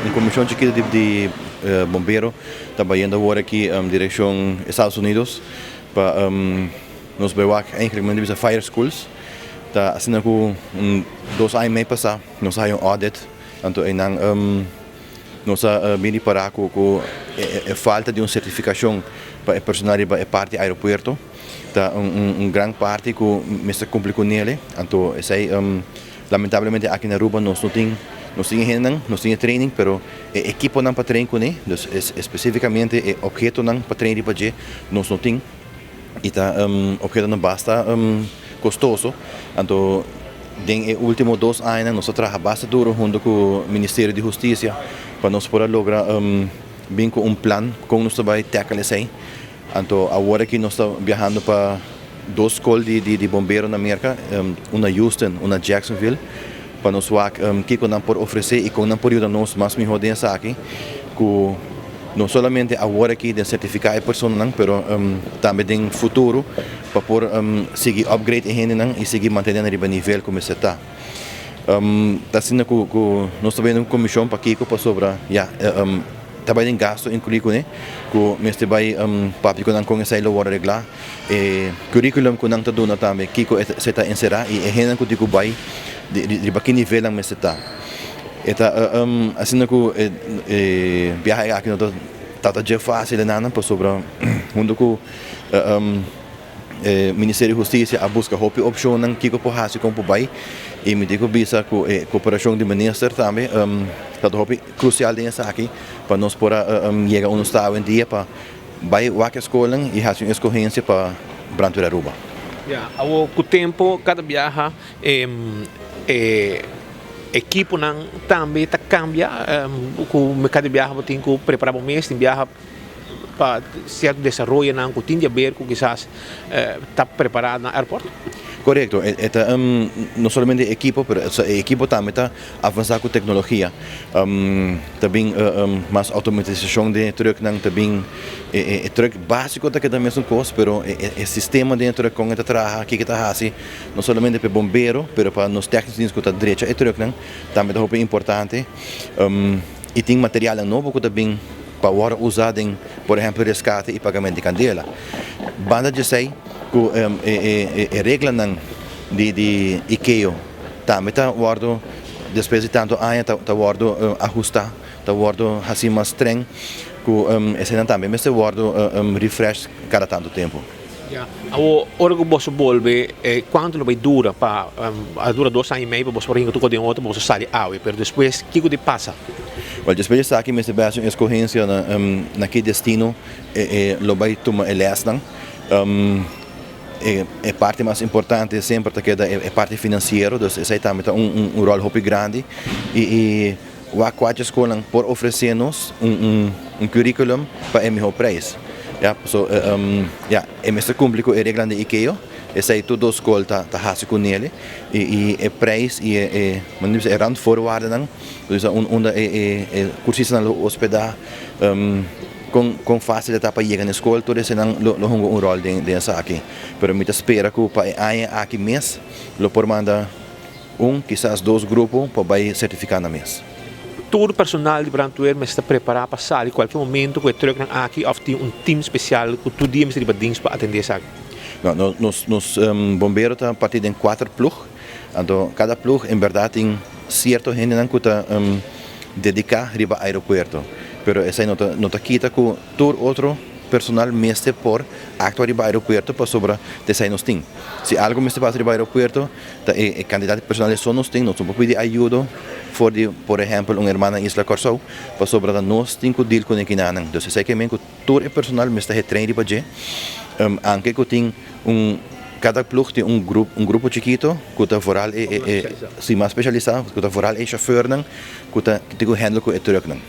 Un komishon chikitu di di bombero ta bayendo awor aki direkshon Estados Unidos pa nos bai wak eigenlijk men ta bisa fire schools. Ta asina ku un dos aña i mei pasá nos a haña un audit anto einan nos a bin ripará ku ku e falta di un sertifikashon pa e personal riba e parti aeropuerto ta un gran parti ku mester kumpli ku nele anto esei Lamentablemente aki na Aruba nos no tin, nos tin e hendenan, nos tin e training, pero e ekiponan pa train kuné, dus espesífikamente e ophetonan pa train riba dje, nos no tin. I ta ophetonan basta kostoso. Anto den e último dos añanan nos a traha basta duro hunto ku Ministerio di Hustisia pa nos por a logra bin ku un plan kon nos ta bai tackle esei. Anto awor aki nos ta biahando pa dos skol di bombero na Merka, un na Houston, un na Jacksonville, pa nos wak kiko nan por ofresé i kon nan por yuda nos mas mihó den esaki, ku no solamente awor aki den sertifiká e personanan, pero tambe den futuro pa por sigui upgrade e hendenan i sigui mantené nan riba nivel ku mester ta. Ta asina ku nos ta bai den un komishon pakiko pasobra ya ta bai den gasto inkluí kuné ku mester bai papia ku nan kon esei lo wòrdu reglá. E curriculum ku nan ta duna tambe kiko esei ta enserá i e hendenan ku tin ku bai riba ki nivel nan mester ta. E ta asina ku e biahe aki no ta tabata dje fásil enanan pasobra huntu ku E Ministerio di Hustisia a buska hopi opshonnan kiko por hasi kon por bai i mi tin ku bisa ku e koperashon di minister tambe ta hopi krusial den esaki pa nos por a yega unda nos ta awendia pa bai wak e skolnan i hasi un eskohensia pa Brandweer Aruba. Ya, awor ku tempu kada biaha e ekiponan tambe ta kambia ku kada biaha bo tin ku prepara bo mes tin biaha. pa sierto desaroyonan ku tin di haber ku kisas ta prepará na airport? Korekto, e ta no solamente e ekipo pero e ekipo tambe ta avansá ku teknologia. Ta bin mas outomatisashon den e trùknan, ta bin e trùk básiko ta keda mesun kos pero e sistema den e trùk kon e ta traha, kiko e ta hasi, no solamente pa e bombero pero pa nos tèkniko ku ta drecha e trùknan tambe ta hopi importante. I tin materialnan nobo ku ta bin pa wòrdu usá den, por ehèmpel, reskate i pagamentu di kandela. Banda di esei, ku e reglanan di ICAO tambe ta wòrdu, despues di tantu aña, ta wòrdu ahustá, ta wòrdu hasí mas strèng, ku eseinan tambe mester wòrdu refresh kada tantu tempu. Ya. Awor, ora ku boso bolbe, kuantu lo bai dura pa, a dura dos aña i mei pa boso por hinka tur kos den otro pa boso sali awe, pero despues kiko di pasa? Wèl, despues di esaki mester bai hasi un eskohensia na na ki destino e lo bai tuma e lèsnan. E parti mas importante semper ta keda e parti finansiero, dus esei tambe ta un un ròl hopi grandi i Wak kua dje skolnan por ofresé nos un un curriculum pa e mihó prijs. Ya, so ya, e mester kumpli ku e reglanan di IKEO, esei tur dos skol ta ta hasi ku nele i i e prijs i e e manera di bisa e randvoorwaardennan, dus unda e e e kursistanan lo hospedá, kon kon fásil e ta pa yega na e skol, tur eseinan lo lo hunga un ròl den den esaki. Pero mi ta spera ku pa e aña aki mes lo por manda. Un, kisas dos grupo pa bai sertifiká nan mes. Tur personal di brandweer mester ta prepará pa sali kualke momento ku e trùknan aki òf tin un tim spesial ku tur dia mester riba dins pa atendé esaki? No, nos nos bombero ta partí den kuater plug, anto kada plug en bèrdat tin sierto hendenan ku ta dediká riba aeropuerto, pero esei no ta no ta kita ku tur otro personal mester por aktua riba aeropuerto pasobra ta esei nos tin. Si algu mester pasa riba aeropuerto Ta e kantidat di personal esun nos tin, nos no por pidi ayudo for di por ehèmpel un hermana isla Kòrsou, pasobra ta nos tin ku deal ku e kinanan. Dus esei ke men ku tur e personal mester he train riba dje, anke ku tin un kada plug tin un grup un grupo chikito ku ta vooral e si mas spesialisá ku ta vooral e shofèrnan ku ta tin ku handle ku e trùknan.